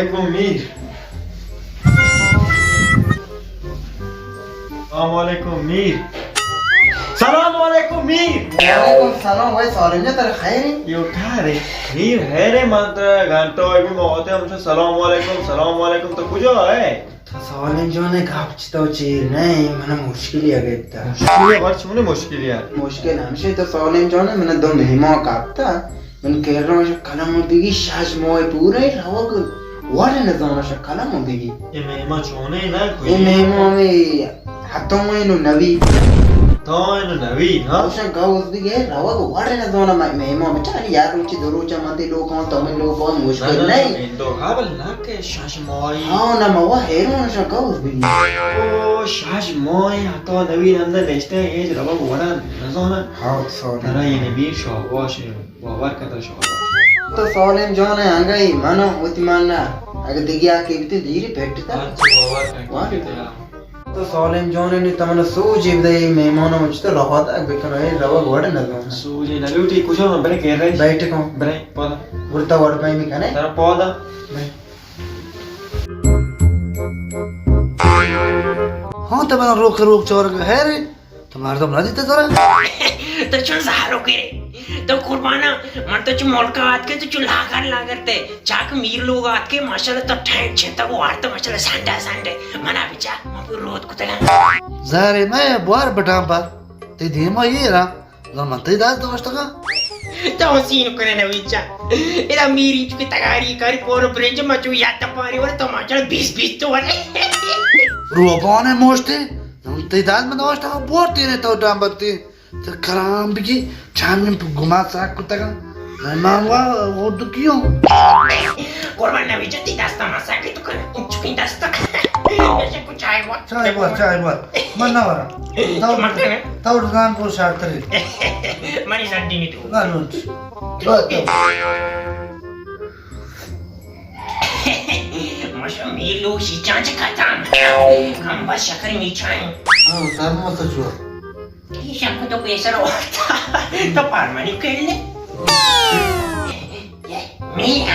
علیکم میر۔ سلام علیکم میر۔ سلام علیکم میر۔ وعلیکم سلام، وای سالم جان، ترا خیر ایں؟ یو کارے؟ میر خیر ایں، من ترا گھنٹہ وای بھی موتے ہمشہ سلام علیکم، سلام علیکم، تو کجا ئے؟ تو سالم جان، گپ چی تو چیر نئے، من مشکلی گپتا۔ مشکلی؟ بر چونیں مشکلی؟ مشکل ہمشی تو سالم جان، من دو مہمان کپتا۔ من کہرا شہ کلم بگی، شش ماہ پورے روگ وڑ نزاناں شہ کلم بگی۔ اے مہمان چونیں نہ کوئی؟ اے مہمان ہمے ہتائیں نو نوی۔ ہتائیں نو نوی، ہاں؟ اوشاں گوز بگی روگ وڑ نزاناں۔ مہ-، مہمان بچاری یار روچی دو روچا من تی لوگاں، تو من لوگاں، مشکل نہ، نہ، نہ۔ تو قابل نہ کہ شش ماہی۔ ہاں، نہ، ما وا حیران شہ گوز بگی۔ او، شش ماہی ہتا نوی رندا نشتے، ہیچ روگ وڑا نزاناں۔ ہاں، سوری۔ ترا اے نبی شاباش۔ باور کن تو شما۔ تو سالم جان ئے انگئی، من وتی من اگہ دگہ یکے بیتیں دیری پٹتا۔ اچھا، باور کن۔ واہ۔ تو سالم جان ئے، نی تو من سوجے بدے، اے مہمان من چطور رہا تک بکناں، اے روگ وڑ نزاناں۔ سوجے نہ لوٹی، کجا من برے کہرے؟ بیٹھ کن۔ برے، پادا۔ گڑا تو وڑ پہ می کنے؟ ترا پادا۔ برے۔ ہاں، تو من روک روک چارگ ہے رے۔ تو مردم نہ دیتے ترا؟ تو چون زہرو کرے؟ تو قربانا، من تو چو ملکا آتکے تو چو لاغر لاغر تے۔ چاک میر لوگ آتکے، ماشاءاللہ تو ٹھینک چھتگ وارت، ماشاءاللہ سنڈا سنڈے۔ منا بچا، من پور رود کتگاں۔ زہرے میں بوار بٹاں پر۔ تی دیما اے را۔ زان من تی دست دوشتگاں۔ تو سین کنے نویچا۔ ادا میری چکی تگاری کاری پورو برنج مچو یاد پاری ور تو ماشاءاللہ بیس بیس تو ور۔ روبان موشتے۔ زان تی دست من دوشتگاں، بور تینے تو ڈام بتی۔ تو کرام بگی، چامی گما ساک کتگا۔ مہمان وا، اردو کیوں؟ قربان نبی جان، تی دستا مساکی تو کن، چکی دستا۔ ایسے کچھ چائے بات۔ چائے بات، چائے بات۔ من نہ ورا۔ تو، تو زان کو شارتری۔ منی سنڈی نہیں تو۔ نہ لوٹ۔ تو، تو۔ ماشا میر لوگ شیچان چہ ختم۔ ہم بس شکر میچائیں۔ ہاں، ترموس چو۔ اے شپ تو پیسر وارتا۔ تو پارمانی کھیل لے۔ میر۔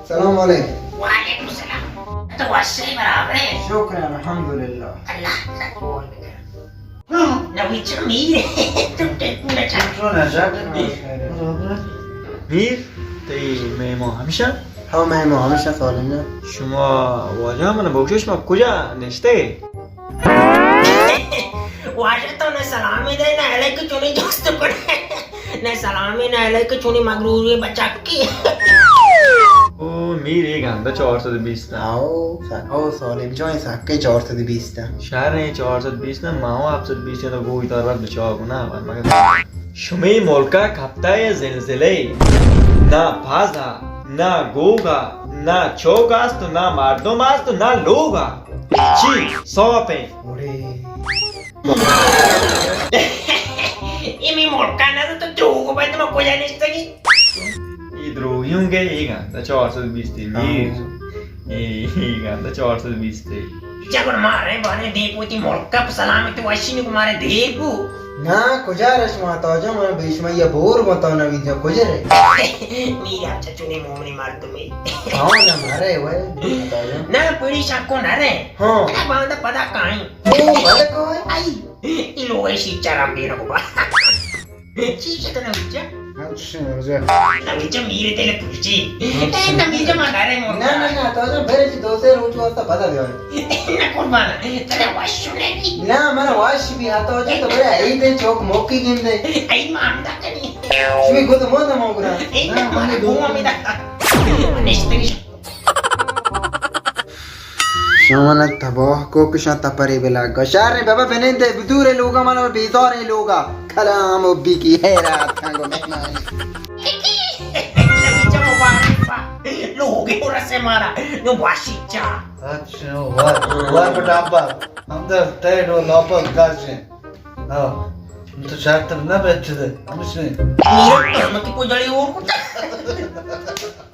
سلام علیکم۔ وعلیکم السلام۔ تو واسے برابر ہے۔ شکر الحمدللہ۔ اللہ کا قول۔ نویچا میر، تو ٹیپو نہ چاٹ۔ چون نہ چاٹ؟ میر، تئی مہمان ہمشہ؟ ہاں، مہمان ہمشہ سالم جان۔ شما واجہ من بگوش، شما کجا نشتے؟ واجہ تو نہ سلامے دے، نہ علیک چونی جست کنے۔ نہ سلامے، نہ علیک چونی مغرور بچکی۔ او میر، اے گندہ چار سد بیست۔ آؤ، سا-، او سالم جان، سکے چار سد بیست۔ شر ایں چار سد بیست نہ، ما ہوں ہفت سد بیست تو گوئی تر بس بچا گنا، مگر شمے ملکا کپتا ہے زلزلے، نہ پازا، نہ گوگا، نہ چوک است، نہ مردم است، نہ لوگا۔ چی؟ ساپ ایں۔ اڑے۔ اے می ملکا نہ تو دروگ بات ما کجا نشتگی؟ اے دروگی ہوں گے، اے گندا چار سد بیست میر۔ ہاں۔ اے، اے گندا چار سد بیست۔ جگر مارے بانے دے پوتی ملکا پہ سلامت وشی نکو مارے دے پو۔ نا، کجا رش ما تاجا، من بیش ما یا بور ما تا نوید جا کجا رے؟ میرا چچو نے مومنی مردمی۔ ہاں، نہ مارے وے، ما تاجا۔ نہ، پوری شکو نہ رے۔ ہاں۔ باندا پدا کائیں۔ او، بھلے کوئی۔ آئی، ای لوگے شیچا رام بینو با۔ چی شتا نویچا؟ اچھا، اچھا۔ نویچا میرے دل پوچی۔ اچھا۔ اے نویچا ما گھرے مو۔ نہ، نہ، نہ، تو جو بھرے چی دو سے روچ واسطہ پتا دیو۔ نہ قربان، ترے وش نہیں۔ نہ، من وش بھی آتا ہو تو بھرے، ای دے چوک موکی گن دے۔ ای ماندا کنی۔ شمی گد مو دمو گرا۔ ای نہ، من دو۔ نشتگی۔ شما من تباہ کو کہ شان تپرے بلا گا۔ شر نے بابا بنندے بدورے لوگا، من بیزاریں لوگا۔ کلام و بیگی حیرات کنگو مہمانی۔ لوگے ہو رسے مارا، نو باشی چا۔ اچھا، وار، وار بٹا ابا۔ ہم در تیڈ و لاپا گاشیں۔ ہاں، تو شرط نہ بیچ دے، ہمشی۔ میرا تو متی کو جڑی اور کتا۔